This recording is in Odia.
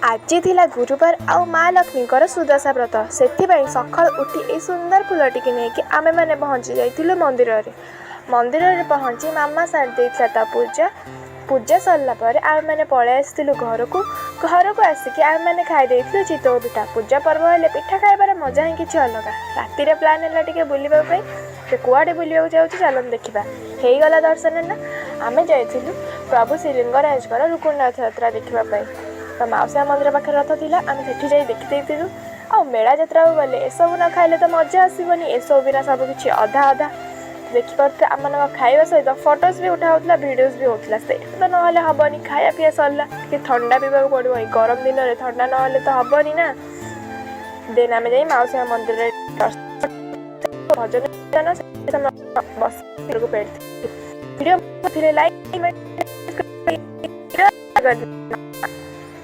ଆଜି ଥିଲା ଗୁରୁବାର ଆଉ ମା ଲକ୍ଷ୍ମୀଙ୍କର ସୁଦଶା ବ୍ରତ। ସେଥିପାଇଁ ସକାଳୁ ଉଠି ଏଇ ସୁନ୍ଦର ଫୁଲଟିକି ନେଇକି ଆମେମାନେ ପହଞ୍ଚି ଯାଇଥିଲୁ ମନ୍ଦିରରେ। ମନ୍ଦିରରେ ପହଞ୍ଚି ମାମା ସାରି ଦେଇଥିଲା ତା ପୂଜା। ପୂଜା ସରିଲା ପରେ ଆମେମାନେ ପଳେଇ ଆସିଥିଲୁ ଘରକୁ। ଘରକୁ ଆସିକି ଆମେମାନେ ଖାଇ ଦେଇଥିଲୁ ଚିତଉ ପିଠା। ପୂଜା ପର୍ବ ହେଲେ ପିଠା ଖାଇବାର ମଜା ହିଁ କିଛି ଅଲଗା। ରାତିରେ ପ୍ଲାନ୍ ହେଲା ଟିକେ ବୁଲିବା ପାଇଁ। ସେ କୁଆଡ଼େ ବୁଲିବାକୁ ଯାଉଛି, ଚାଲନ୍ତୁ ଦେଖିବା। ହେଇଗଲା ଦର୍ଶନ ନା? ଆମେ ଯାଇଥିଲୁ ପ୍ରଭୁ ଶ୍ରୀଲିଙ୍ଗରାଜଙ୍କର ରୁକୁଣା ରଥଯାତ୍ରା ଦେଖିବା ପାଇଁ। ତ ମାଉସୀ ମା ମନ୍ଦିର ପାଖରେ ରଥ ଥିଲା, ଆମେ ସେଠି ଯାଇ ଦେଖିଦେଇଥିଲୁ। ଆଉ ମେଳା ଯାତ୍ରାକୁ ଗଲେ ଏସବୁ ନ ଖାଇଲେ ତ ମଜା ଆସିବନି। ଏସବୁ ବିନା ସବୁ କିଛି ଅଧା ଅଧା। ଦେଖିପାରୁଥିବେ, ଆମମାନଙ୍କ ଖାଇବା ସହିତ ଫଟୋସ୍ ବି ଉଠା ହେଉଥିଲା, ଭିଡ଼ିଓସ୍ ବି ହେଉଥିଲା। ସେଇଟା ତ ନହେଲେ ହେବନି। ଖାଇବା ପିଇବା ସରିଲା, ଟିକେ ଥଣ୍ଡା ପିଇବାକୁ ପଡ଼ିବ। ଏଇ ଗରମ ଦିନରେ ଥଣ୍ଡା ନହେଲେ ତ ହେବନି ନା। ଦେନ୍ ଆମେ ଯାଇ ମାଉସୀ ମା ମନ୍ଦିରରେ ଭଜନ ବସି ଭିଡ଼ିଓ ଥିଲେ ଲାଇକ୍।